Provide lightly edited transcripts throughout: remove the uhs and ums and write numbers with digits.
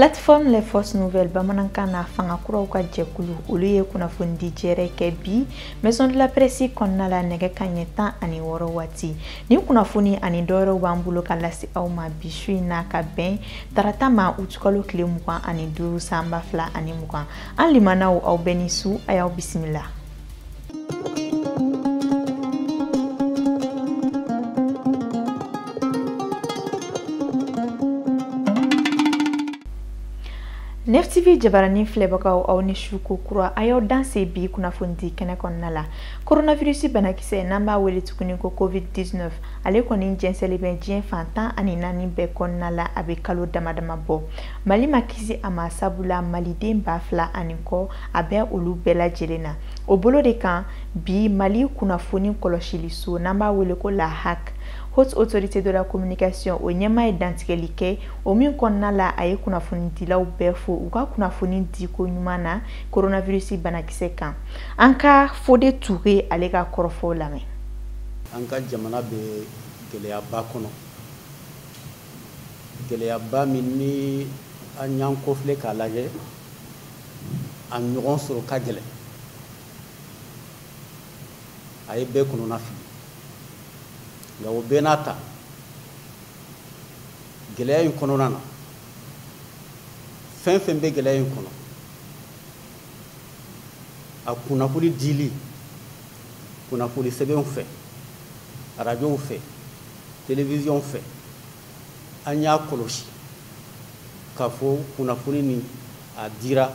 Plateforme Les Forces Nouvelles bamanankan na fanga kuraw ka jɛkulu olu ye kunnafonidi jɛrɛ kɛ bi Maison de la Presse kɔnɔna la nɛgɛ kanɲɛ 16 waati. Nin kunnafoni ani dɔwɛrɛw b'an bolo ka lase aw ma bi su in na ka bɛn tarata ma utukalo tile 25 san 2020. An limanaw aw bɛɛ ni su, a y'aw bisimila. Nef TV jabaranin filɛbagaw aw ni su ko kura, a y'aw danse bi kunnafonidi kɛnɛ kɔnɔna la. Coronavirus banakisɛ n'an b'a wele tuguni ko COVID-19, ale kɔni jɛnsɛnlen bɛ diɲɛ fan 14 bɛɛ kɔnɔna la a bɛ kalo dama dama bɔ. Mali ma kisi a ma sabula maliden 2000 ani kɔ a bɛ olu bɛɛ lajɛlen na. O bolo de kan bi Mali kunnafoni kɔlɔsiliso n'an b'a wele ko la HAC, Haute Autorité de la Communication, o ɲɛmaa ye dantigɛli kɛ o min kɔnɔna la a ye kunnafonidilaw bɛɛ fo u ka kunnafoni diko ɲuman na coronavirus banakisɛ kan. An ka Fode Ture ale ka kɔrɔfɔw lamɛn. An ka jamana bɛ gɛlɛyaba kɔnɔ, gɛlɛyaba min ni an y'an kɔfilɛ k'a lajɛ a ɲɔgɔn sɔrɔ ka gɛlɛn, a ye bɛɛ kɔnɔna fili. Nka o bɛɛ n'a ta gɛlɛya in kɔnɔna na, fɛn fɛn bɛ gɛlɛya in kɔnɔ, a kunnafoni dili kunnafoni sɛbɛnw fɛ, arajow fɛ, télévision fɛ, an y'a kɔlɔsi k'a fɔ kunnafoni nin a dira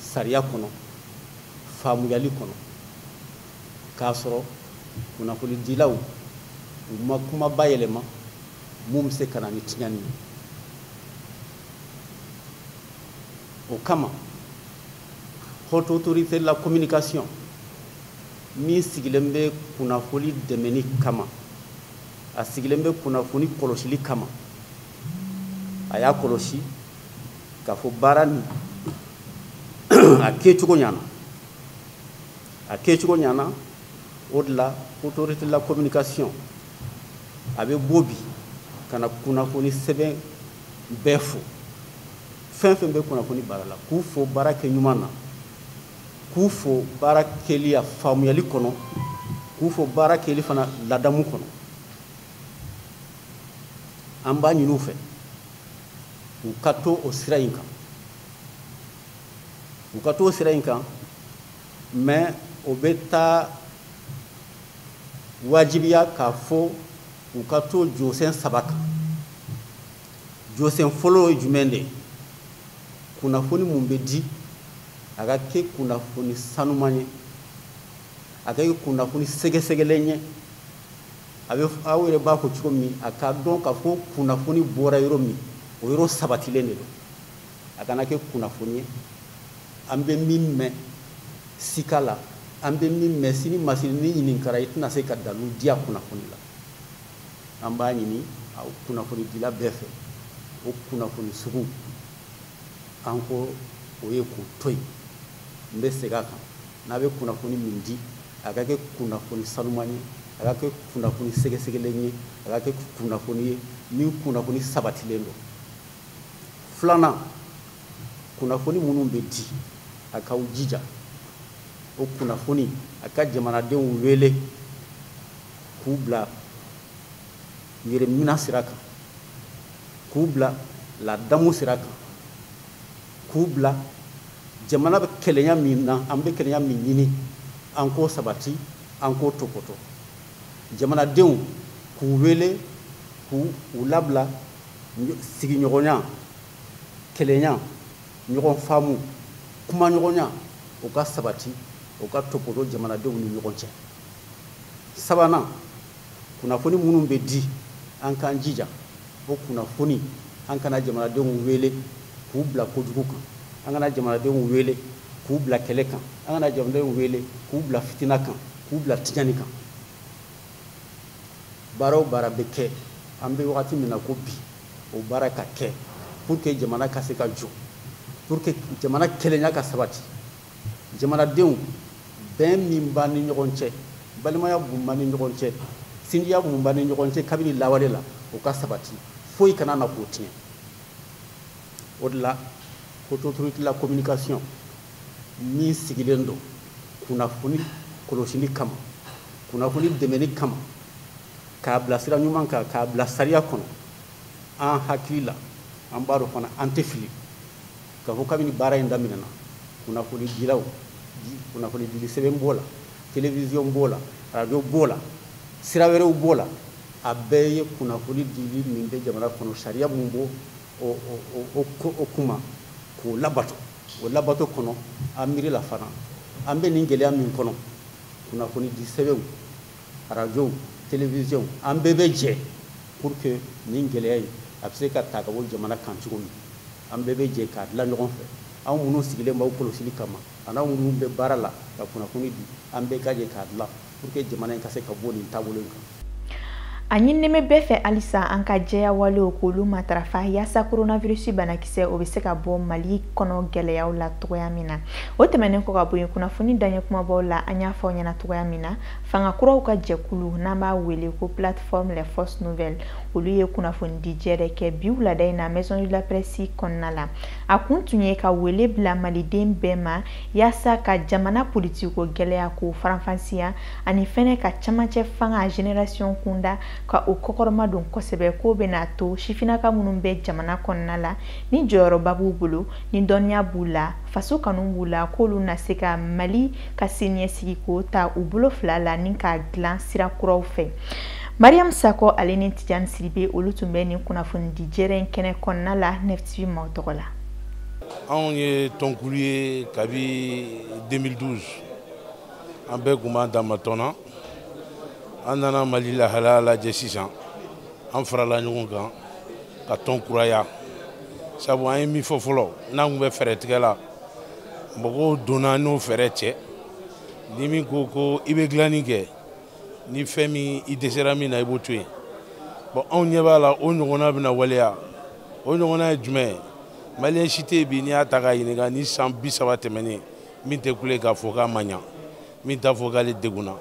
sariya kɔnɔ, faamuyali kɔnɔ, k'a sɔrɔ kunnafonidilaw u ma kuma bayɛlɛma mun bɛ se ka na ni tiɲɛni ye. O kama Haute Autorité de la Communication min sigilen bɛ kunnafoni dɛmɛni kama, a sigilen bɛ kunnafoni kɔlɔsili kama, a y'a kɔlɔsi k'a fɔ baara nin a kɛcogo ɲana, a kɛcogo ɲana. O de la Autorité de la Communication a bɛ bɔ bi ka na kunnafoni sɛbɛn bɛɛ fo, fɛn fɛn bɛ kunnafoni baara la, k'u fo baara kɛ ɲuman na, k'u fo baara kɛli a faamuyali kɔnɔ, k'u fo baara kɛli fana ladamu kɔnɔ. An b'a ɲini u fɛ u ka to o sira in kan, u ka to o sira in kan, mais o bɛ taa wajibiya k'a fɔ u ka to jɔsen 3 kan. Jɔsen fɔlɔ ye jumɛn de ye? Kunnafoni mun bɛ di, a ka kɛ kunnafoni sanuman ye, a ka kɛ kunnafoni sɛgɛsɛgɛlen ye. A bɛ aw yɛrɛ b'a fɔ cogo min, a ka dɔn k'a fɔ kunnafoni bɔra yɔrɔ min, o yɔrɔ sabatilen de don. A kana kɛ kunnafoni ye an bɛ min mɛn sika la, an bɛ min mɛn sini masini ni ɲininkara i tɛna se ka dalu di a kunnafoni la. An b'a ɲini aw kunnafonidila bɛɛ fɛ, o kunnafoni sugu an ko o ye k'o to yen. N bɛ segin a kan, n'a bɛ kunnafoni min di, a ka kɛ kunnafoni sanuman ye, a ka kɛ kunnafoni sɛgɛsɛgɛlen ye, a ka kɛ kunnafoni ye min kunnafoni sabatilen don. Filanan, kunnafoni minnu bɛ di, a k'aw jija o kunnafoni a ka jamanadenw wele k'u bila yɛrɛminɛ sira kan, k'u bila ladamu sira kan, k'u bila jamana bɛ kelenya min na, an bɛ kelenya min ɲini, an k'o sabati, an k'o topoto. Jamanadenw k'u wele k'u labila sigiɲɔgɔnya, kelenya, ɲɔgɔn faamu, kumaɲɔgɔnya, o ka sabati, o ka topoto jamanadenw ni ɲɔgɔn cɛ. Sabanan, kunnafoni minnu bɛ di, an k'an jija o kunnafoni an kana jamanadenw wele k'u bila kojugu kan, an kana jamanadenw wele k'u bila kɛlɛ kan, an kana jamanadenw wele k'u bila fitina kan, k'u bila tiɲɛni kan. Baara o baara bɛ kɛ, an bɛ wagati min na ko bi, o baara ka kɛ pour que jamana ka se ka jɔ, pour que jamana kelenya ka sabati, jamanadenw bɛn min b'an ni ɲɔgɔn cɛ, balimaya mun b'an ni ɲɔgɔn cɛ, sinjiya mun b'an ni ɲɔgɔn cɛ kabini lawale la, o ka sabati, foyi kana na k'o tiɲɛ. O de la Haute Autorité de la Communication min sigilen don kunnafoni kɔlɔsili kama, kunnafoni dɛmɛni kama, k'a bila sira ɲuman kan, k'a bila sariya kɔnɔ, an hakili la an b'a dɔn fana an tɛ fili k'a fɔ kabini baara in daminɛna, kunnafoni dilaw, kunnafoni dili sɛbɛn b'o la, télévision b'o la, radio b'o la, sira wɛrɛw b'o la, a bɛɛ ye kunnafoni dili min bɛ jamana kɔnɔ, sariya mun b'o o kuma k'o labato. O labato kɔnɔ, an miiri la fana an bɛ nin gɛlɛya min kɔnɔ, kunnafoni di sɛbɛnw, radio, télévision, an bɛɛ bɛ jɛ pour que nin gɛlɛya in a bɛ se ka ta ka bɔ jamana kan cogo min, an bɛɛ bɛ jɛ k'a dilan ɲɔgɔn fɛ. Anw minnu sigilen b'aw kɔlɔsili kama ani anw minnu bɛ baara la ka kunnafoni di, an bɛɛ ka jɛ k'a dilan pour que jamana in ka se ka bɔ nin taabolo in kan. A ɲininen bɛ bɛɛ fɛ halisa an ka jɛya walew k'olu matarafa yaasa coronavirus banakisɛ o bɛ se ka bɔ Mali kɔnɔ gɛlɛyaw la cogoya min na. O tɛmɛnen kɔ ka bɔ yen, kunnafoni daɲɛ kumabaw la, an y'a fɔ aw ɲɛna cogoya min na, fanga kuraw ka jɛkulu n'an b'a wele ko plateforme les forces nouvelles, olu ye kunnafoni di jɛrɛ kɛ bi wulada in na Maison de la Presse kɔnɔna la. A kun tun ye ka wele bila maliden bɛɛ ma yaasa ka jamana politiko gɛlɛya k'o faranfasiya, ani fɛnɛ ka camancɛ fanga génération kunda ka o kɔkɔrɔma don kosɛbɛ, k'o bɛna to sifinnaka minnu bɛ jamana kɔnɔna la ni jɔyɔrɔba b'u bolo, ni dɔnniya b'u la, faso kanu b'u la, k'olu na se ka Mali ka siniɲɛsigi k'o ta u bolo fila la ni k'a dilan sira kuraw fɛ. Mariam Sako ale ni Tidiane Sidibe olu tun bɛ nin kunnafoni di jɛrɛ in kɛnɛ kɔnɔna la Nef TV maaw tɔgɔ la. Anw ye tɔnkulu ye kabi 2012, an bɛɛ tun b'an dama tɔn na. An nana Mali lahalaya lajɛ sisan, an farala ɲɔgɔn kan ka tɔn kuraya, sabu an ye min fɔ fɔlɔ n'an tun bɛ fɛɛrɛ tigɛ la, mɔgɔw donna n'o fɛɛrɛ cɛ. Ni min ko ko i bɛ dilanni kɛ ni fɛn min i dɛsɛra min na, i b'o to yen. Bon, anw ɲɛ b'a la o ɲɔgɔnna bɛna waleya. O ɲɔgɔnna ye jumɛn ye? Maliyɛn si tɛ yen bi n'i y'a ta k'a ɲininka ni san 30 tɛmɛnen min tɛ kule k'a fɔ k'a ma ɲa, min t'a fɔ k'ale degunna.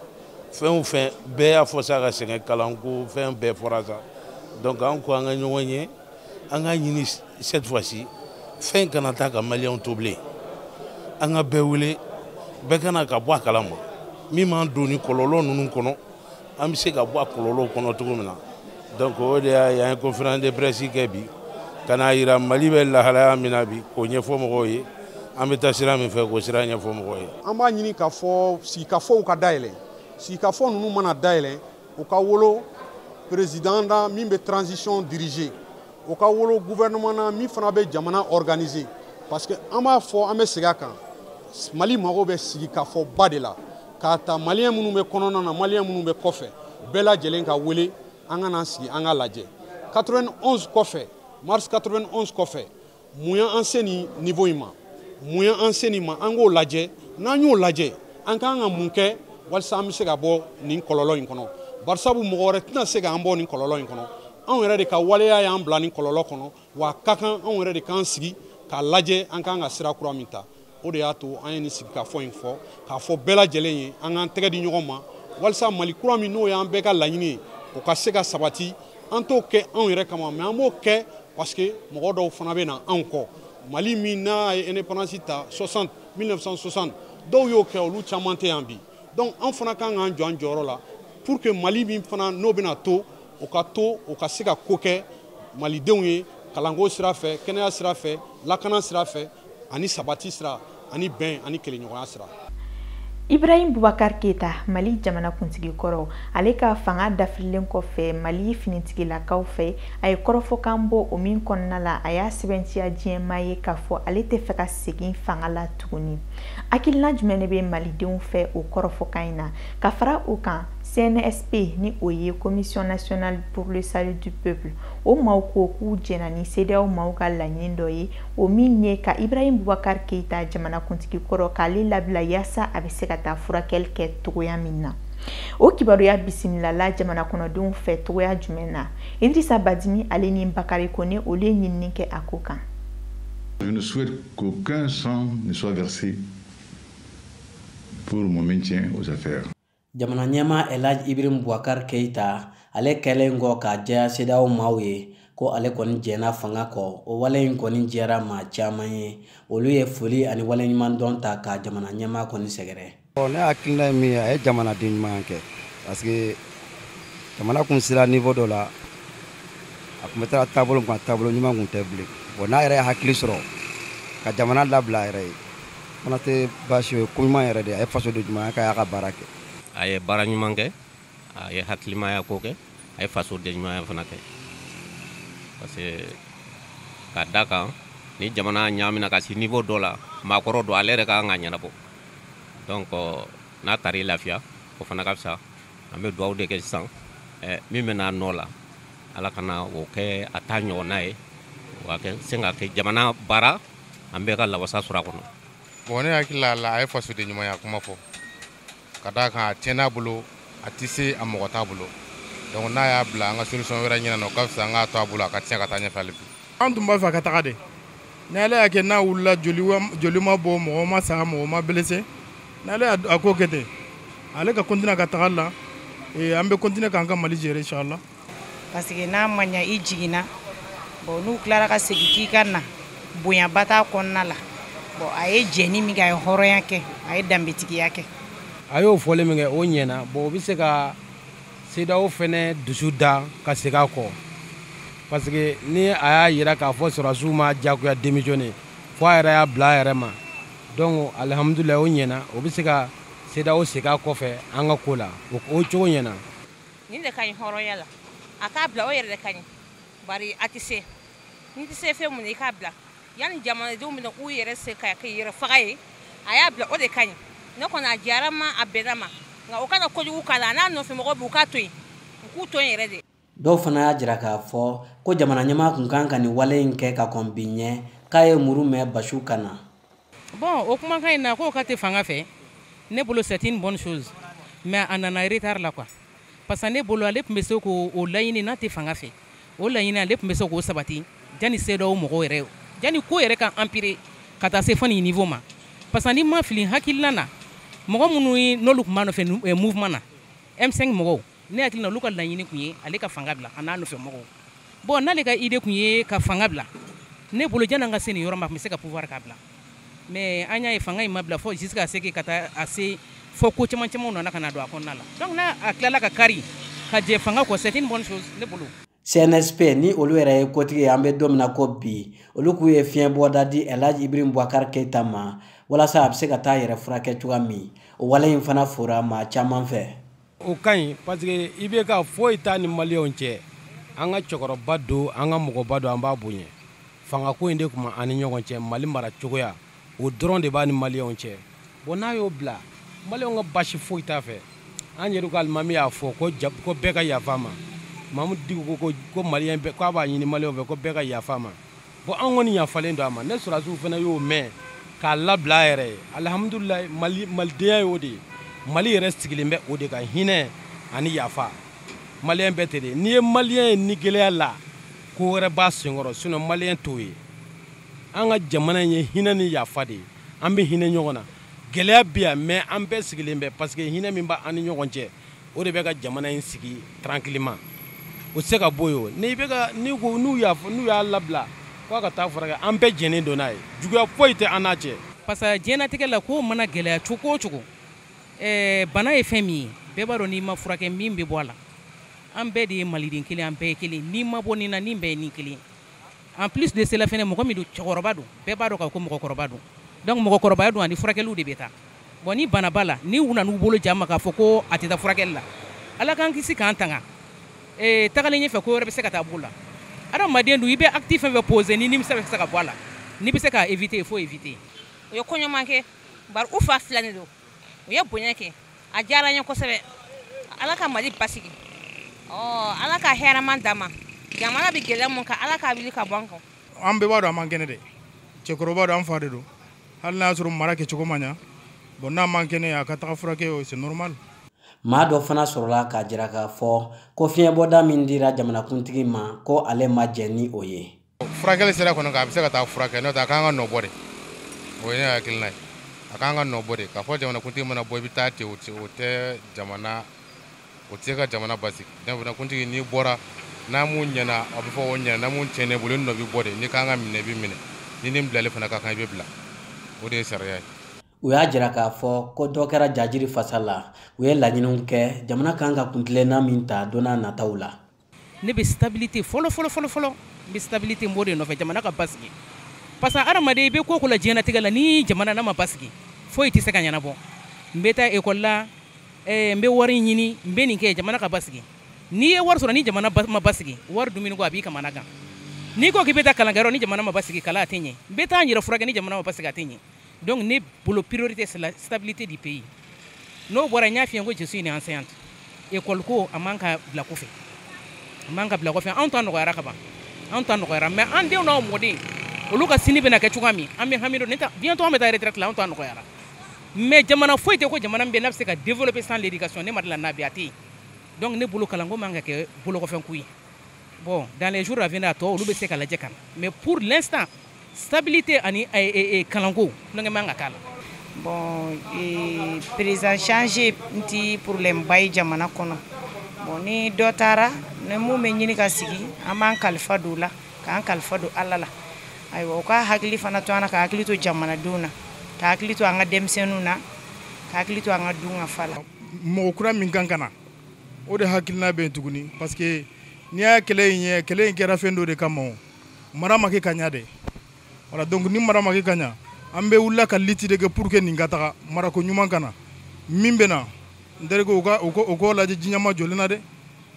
Fɛn o fɛn bɛɛ y'a fɔ sa ka sɛgɛn, kalanko fɛn bɛɛ fɔra sa. Donc an ko an ka ɲɔgɔn ye, an k'a ɲini cette fois-ci fɛn kana taa ka maliyɛnw to bilen. An ka bɛɛ wele, bɛɛ kana ka bɔ a kalama min b'an don ni kɔlɔlɔ ninnu kɔnɔ, an bɛ se ka bɔ a kɔlɔlɔw kɔnɔ cogo min na. Donc o de y'a ye an ye conférence de presse kɛ bi ka n'a yira Mali bɛ lahalaya min na bi, k'o ɲɛfɔ mɔgɔw ye, an bɛ taa sira min fɛ k'o sira ɲɛfɔ mɔgɔw ye. An b'a ɲini k'a fɔ sigikafɔw ka dayɛlɛ. Sigikafɔ ninnu mana dayɛlɛ, u ka wolo président na min bɛ transition diriger, u ka wolo gouvernement na min fana bɛ jamana organiser, parce que an b'a fɔ, an bɛ segin a kan, Mali mago bɛ sigikafɔba de la, k'a ta maliyɛn minnu bɛ kɔnɔna na, maliyɛn minnu bɛ kɔfɛ, bɛɛ lajɛlen ka wele, an ka n'an sigi an ka lajɛ. 91 kɔfɛ, mars 91 kɔfɛ, mun y'an se nin niveau in ma, mun y'an se nin ma, an k'o lajɛ. N'an y'o lajɛ, an kan ka mun kɛ walasa an bɛ se ka bɔ nin kɔlɔlɔ in kɔnɔ? Barisabu mɔgɔ wɛrɛ tɛna se k'an bɔ nin kɔlɔlɔ in kɔnɔ. Anw yɛrɛ de ka waleya y'an bila nin kɔlɔlɔ kɔnɔ, wa a ka kan anw yɛrɛ de k'an sigi k'a lajɛ an kan ka sira kura min ta. O de y'a to an ye nin sigikafɔ in fɔ, k'a fɔ bɛɛ lajɛlen ye an k'an tɛgɛ di ɲɔgɔn ma walasa Mali kura min n'o y'an bɛɛ ka laɲini ye, o ka se ka sabati. An t'o kɛ anw yɛrɛ kama, mais an b'o kɛ parce que mɔgɔ dɔw fana bɛ na anw kɔ. Mali min n'a ye indépendance ta 1960, dɔw y'o kɛ, olu caman tɛ yan bi. Donc an fana kan k'an jɔ an jɔyɔrɔ la pour que Mali min fana n'o bɛna to, o ka to, o ka se ka ko kɛ malidenw ye kalanko sira fɛ, kɛnɛya sira fɛ, lakana sira fɛ, ani sabati sira, ani bɛn ani kelenɲɔgɔnya sira. Ibrahim Boubacar Keita, Mali jamana kuntigi kɔrɔ, ale ka fanga dafirilen kɔfɛ Mali finitigilakaw fɛ, a ye kɔrɔfɔkan bɔ o min kɔnɔna la, a y'a sɛbɛntiya diɲɛmaa ye k'a fɔ ale tɛ fɛ ka segin fanga la tuguni. Hakilina jumɛn de bɛ malidenw fɛ o kɔrɔfɔkan in na? Ka fara o kan, CNSP ni o ye Commission nationale pour le salut du peuple, o maaw ko k'u jɛnna ni CEDEAO maaw ka laɲini dɔ ye, o min ye ka Ibrahim Boubacar Keita jamana kuntigi kɔrɔ k'ale labila yaasa a bɛ se ka taa furakɛli kɛ togoya min na. O kibaruya bisimilala jamana kɔnɔdenw fɛ togoya jumɛn na? Idrissa Badimi ale ni Bakary Kone olu ye ɲinini kɛ a ko kan. Je ne souhaite qu'aucun sang ne soit versé pour mon maintien aux affaires. Jamana ɲɛmaa El Hadj Ibrahim Boubacar Keita ale kɛlen kɔ k'a jɛya CEDEAO maaw ye ko ale kɔni jɛnna fanga kɔ. O wale in kɔni diyara maa caman ye, olu ye foli ani waleɲumandɔn ta ka jamana ɲɛmaa kɔni sɛgɛrɛ. Ne hakilina ye min ye, a ye jamanaden ɲuman kɛ, parce que jamana kun sera niveau dɔ la, a tun bɛ taa taabolo min kan, taabolo ɲuman kun tɛ bilen. Bon, n'a yɛrɛ ye hakili sɔrɔ ka jamana labila a yɛrɛ ye, fana tɛ baasi ye, ko ɲuman yɛrɛ de, a ye fasoden ɲumanya kɛ, a y'a ka baara kɛ. A ye baara ɲuman kɛ, a ye hakilimaya ko kɛ, a ye fasoden ɲumanya fana kɛ, parce que ka da kan ni jamana ɲagamina ka se niveau dɔ la, maakɔrɔ don, ale yɛrɛ ka kan ka ɲɛnabɔ. Donc n'a taara i lafiya, o fana ka fisa. An bɛ dugawu de kɛ sisan, min bɛ n'a nɔ la, Ala kana o kɛ a ta ɲɔgɔnna ye, o ka kɛ se ka kɛ jamana baara, an bɛɛ ka lawasa sɔrɔ a kɔnɔ. Bon, ne hakili la, a ye fasoden ɲumanya kuma fɔ, ka d'a kan a tiɲɛn'a bolo, a tɛ se a mɔgɔ t'a bolo. Donc n'a y'a bila, an ka solution wɛrɛ ɲinin, o ka fisa an k'a to a bolo, a ka tiɲɛ ka taa ɲɛfɛ hali bi. An tun b'a fɛ a ka taga de, ni Ala y'a kɛ n'a wulila, joli ma bɔ, mɔgɔ ma sa, mɔgɔ ma blessé, n'ale y'a ko kɛ ten, ale ka continuer ka taga la, an bɛ continuer k'an ka Mali gérer inchallah. Parce que n'a ma ɲa i jiginna, bon, n'u tilara ka segin k'i ka na, bonyaba t'a kɔnɔna la. Bon, a ye jɛni min kɛ, a ye hɔrɔnya kɛ, a ye danbetigiya kɛ. A y'o fɔli min kɛ, o ɲɛna. Bon, o bɛ se ka CEDEAO fɛnɛ dusu da ka segin a kɔ, parce que ni a y'a yira k'a fɔ sɔrɔdasiw ma diyagoya démissionner, fo a yɛrɛ y'a bila a yɛrɛ ma. Donc alihamudulilayi, o ɲɛna, o bɛ se ka CEDEAO segin a kɔfɛ an ka ko la, o cogo ɲɛna. Nin de ka ɲi hɔrɔnya la, a k'a bila, o yɛrɛ de ka ɲi, bari a tɛ se, n'i tɛ se fɛn mun na, i k'a bila yanni jamanadenw bɛna u yɛrɛ se ka kɛ yɛrɛ faga ye. A y'a bila, o de ka ɲi. Ne kɔni, a diyara ma, a bɛnna ma, nka o kana kojugu k'a la, a n'a nɔfɛ mɔgɔw bɛ, u k'a to yen, u k'u to yen yɛrɛ de. Dɔw fana y'a jira k'a fɔ ko jamana ɲɛmaa kun kan ka nin wale in kɛ ka kɔn bi ɲɛ, k'a ye muru mɛn basiw kan na. Bon, o kumakan in na k'o ka tɛ fanga fɛ, ne bolo c'est une bonne chose, mais a nana retard la quoi, parce que ne bolo ale tun bɛ se k'o laɲini n'a tɛ fanga fɛ, o laɲini ale tun bɛ se k'o sabati janni CEDEAO mɔgɔw yɛrɛ, janni ko yɛrɛ ka empirer ka taa se fo nin niveau ma. Parce que ni ma fili hakilina na, mɔgɔ minnu ye n'olu tun b'a nɔfɛ mouvement na, M5 mɔgɔw, ne hakili la olu ka laɲini tun ye ale ka fanga bila, a n'a nɔfɛ mɔgɔw. Bon, n'ale ka idée tun ye ka fanga bila, ne bolo janni an ka se nin yɔrɔ ma, a tun bɛ se ka pouvoir k'a bila, mais an y'a ye fanga in ma bila fo jusqu'à ce que ka taa a se fo ko caman camanw nana ka na don a kɔnɔna la. Donc n'a a tilala ka kari ka jɛ fanga kɔ, c'est une bonne chose ne bolo. CNSP ni olu yɛrɛ ye kotigi ye, an bɛ don min na ko bi, olu k'u ye fiɲɛ bɔda di El Hadj Ibrahim Boubacar Keita ma walasa a bɛ se ka taa yɛrɛ furakɛ cogoya min. O wale in fana fora maa caman fɛ. O ka ɲi, parce que i bɛ ka foyi t'a ni maliyɛnw cɛ. An ka cɛkɔrɔba don, an ka mɔgɔba don, an b'a bonya. Fangako in de tun an ni ɲɔgɔn cɛ, Mali mara cogoya, o dɔrɔn de b'a ni maliyɛnw cɛ. Bon, n'a y'o bila, maliyɛnw ka basi foyi t'a fɛ. An yɛrɛ ka alimami y'a fɔ ko bɛɛ ka yafa a ma. Mamudu Dicko ko maliyɛn bɛɛ, k'a b'a ɲini maliyɛnw fɛ ko bɛɛ ka yafa a ma. Bon, an kɔni yafalen don a ma. Ne sɔrɔdasiw fana y'o mɛn k'a labila a yɛrɛ ye. Alihamudulilayi, Mali malidenya y'o de ye. Mali yɛrɛ sigilen bɛ o de kan, hinɛ ani yafa. Maliyɛn bɛɛ tɛ de, n'i ye maliyɛn ye ni gɛlɛya la, ko wɛrɛ b'a senkɔrɔ, sinon maliyɛn t'o ye. An ka jamana in ye hinɛ ni yafa de ye, an bɛ hinɛ ɲɔgɔn na. Gɛlɛya bɛ yan, mais an bɛɛ sigilen bɛ, parce que hinɛ min b'an ni ɲɔgɔn cɛ, o de bɛ ka jamana in sigi tranquillement. O tɛ se ka bɔ yen. O n'i bɛ ka n'i ko n'u y'a labila k'a ka taa furakɛ, an bɛɛ jɛnnen don n'a ye, juguya foyi tɛ an n'a cɛ. Parce que diɲɛlatigɛ la, ko mana gɛlɛya cogo o cogo, bana ye fɛn min ye, bɛɛ b'a dɔn n'i ma furakɛ min bɛ bɔ a la. An bɛɛ de ye maliden kelen, an bɛɛ ye kelen, n'i ma bɔ nin na, nin bɛɛ ye nin kelen. En plus de cela fɛnɛ, mɔgɔ min don, cɛkɔrɔba don, bɛɛ b'a dɔn k'a ko mɔgɔkɔrɔba don. Donc mɔgɔkɔrɔbaya don ani furakɛliw de bɛ taa. Bon, ni bana b'a la, ni u nana u bolo ja ma k'a fɔ ko a tɛ taa furakɛli la, Ala k'an kisi k'an tanga, tagalen ɲɛfɛ ko wɛrɛ bɛ se ka taa b'o la. Adamaden dun, i bɛ acte fɛn fɛn poser, ni nimisa bɛ se ka bɔ a la, n'i bɛ se k'a éviter, il faut éviter. U ye ko ɲuman kɛ, bari u fa filɛ nin don, u ye bonya kɛ, a diyara n ye kosɛbɛ. Ala ka Mali basigi, Ala ka hɛrɛman d'an ma. Jamana bɛ gɛlɛya mun kan, Ala k'a wuli ka bɔ an kan. An bɛɛ b'a dɔn a man kɛnɛ dɛ, cɛkɔrɔba don, an fa de don, hali n'a y'a sɔrɔ mara kɛcogo ma ɲa. Bon, n'a man kɛnɛ, a ka taga furakɛ, o c'est normal. Maa dɔ fana sɔrɔla k'a jira k'a fɔ ko fiɲɛbɔda min dira jamanakuntigi ma, ko ale ma jɛn ni o ye. Furakɛli sira kɔni kan, a bɛ se ka taa furakɛ, n'o tɛ a kan ka nɔ bɔ de, o ye ne hakilina ye. A kan ka nɔ bɔ de, k'a fɔ jamanakuntigi mana bɔ i bɛ taa ten, o tɛ jamana, o tɛ se ka jamana basigi. Jamanakuntigi, n'i bɔra N'a mun ɲɛna a bɛ fɔ o ɲɛna, n'a mun tiɲɛna i bolo, i nɔ bɛ bɔ de. N'i kan ka minɛ, i bɛ minɛ. Ni nin bilali fana ka kan, i bɛ bila. O de ye sariya ye. U y'a jira k'a fɔ ko dɔ kɛra jajiri fasa la. U ye laɲiniw kɛ jamana kan ka kuntilenna min ta don n'a nataw la. Ne bɛ stabilité fɔlɔ fɔlɔ fɔlɔ fɔlɔ, n bɛ stabilité n b'o de nɔfɛ, jamana ka basigi. Parce que hadamaden i bɛ ko o ko la diɲɛlatigɛ la, ni jamana n'a ma basigi, foyi tɛ se ka ɲɛnabɔ. N bɛ taa ekɔli la, n bɛ wari ɲini, n bɛ nin kɛ, jamana ka basigi. N'i ye wari sɔrɔ ni jamana ma basigi, wari dumuni ko a b'i kamana gan. N'i ko k'i bɛ taa kalankɛyɔrɔ ni jamana ma basigi, kalan a tɛ ɲɛ. N bɛ taa n yɛrɛ furakɛ ni jamana ma basigi, a tɛ ɲɛ. Donc ne bolo priorité c'est la stabilité du pays. N'o bɔra, n y'a f'i ye ko je suis une enseignante. École ko a man ka bila kɔfɛ. A man ka bila kɔfɛ. Anw ta nɔgɔyara ka ban. Anw ta nɔgɔyara, mais an denw n'anw mɔden, olu ka sini bɛna kɛ cogoya min, an bɛ hami don. Bientôt an bɛ taa retraite la, anw ta nɔgɔyara. Mais jamana foyi tɛ ko jamana min bɛ n'a bɛ se ka développer sans l'éducation, ne ma deli la n'a bɛ a tɛ yen. Donc ne bolo kalanko man ka kɛ bolokɔfɛnko ye. Bon, dans les jours à venir, a tɔ olu bɛ se ka lajɛ ka na. Mais pour l'instant, stabilité ani kalanko tulonkɛ man ka k'a la. Bon, président changer n ti problème ba ye jamana kɔnɔ. Bon, ni dɔ taara, ni mun bɛ ɲini ka sigi, an b'an kalifa don o la, k'an kalifa don Ala la. Ayiwa, u ka hakili fana to an na, ka hakili to jamanadenw na, ka hakili to an ka denmisɛnninw na, ka hakili to an ka dunkafa la. Mɔgɔ kura min kan ka na, o de hakilina bɛ yen tuguni, parce que n'i y'a kɛlɛ in ye, kɛlɛ in kɛra fɛn dɔ de kama o. Mara ma kɛ ka ɲa dɛ. Voilà, donc ni mara ma kɛ ka ɲa, an bɛ wulila ka lutte de kɛ pour que nin ka taga marako ɲuman ka na. Min bɛ na, n terikɛ, u k'o lajɛ jiɲɛma jɔlen na dɛ.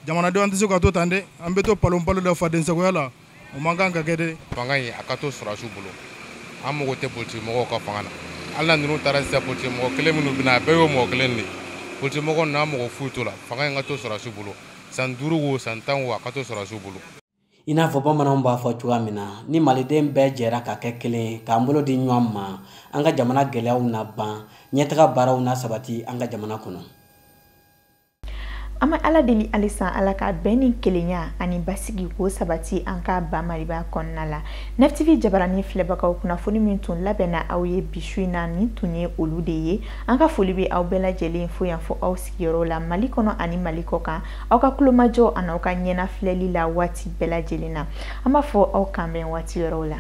Jamanadenw an tɛ se ka to tan dɛ, an bɛ to palon palon la fadensagoya la, o man kan ka kɛ dɛ. Fanga in a ka to sɔrɔdasiw bolo, an mago tɛ politique mɔgɔw ka fanga na. Hali n'a ninnu taara sisan, politique mɔgɔ kelen minnu bɛ na, a bɛɛ y'o mɔgɔ kelen de ye. Politique mɔgɔ ninnu, an mago foyi t'o la. Fanga in ka to sɔrɔdasiw bolo, san 5 wo, san 10 wo, a ka to sɔrɔdasiw bolo. I n'a fɔ bamananw b'a fɔ cogoya min na, ni maliden bɛɛ jɛra ka kɛ kelen ye, k'an bolo di ɲɔgɔn ma, an ka jamana gɛlɛyaw na ban, ɲɛtaga baaraw na sabati an ka jamana kɔnɔ. An bɛ Ala deli halisa Ala ka bɛn ni kelenya ani basigi k'o sabati an ka ba Maliba kɔnɔna la. Nef TV jabaranin filɛbagaw, kunnafoni min tun labɛnna aw ye bi su in na, nin tun ye olu de ye. An ka foli bɛ aw bɛɛ lajɛlen fo yan fo aw sigiyɔrɔ la Mali kɔnɔ ani Mali kɔ kan. Aw ka kulomajɔ ani aw ka ɲɛnafilɛli la waati bɛɛ lajɛlen na. An b'a fɔ aw kan bɛn waati wɛrɛw la.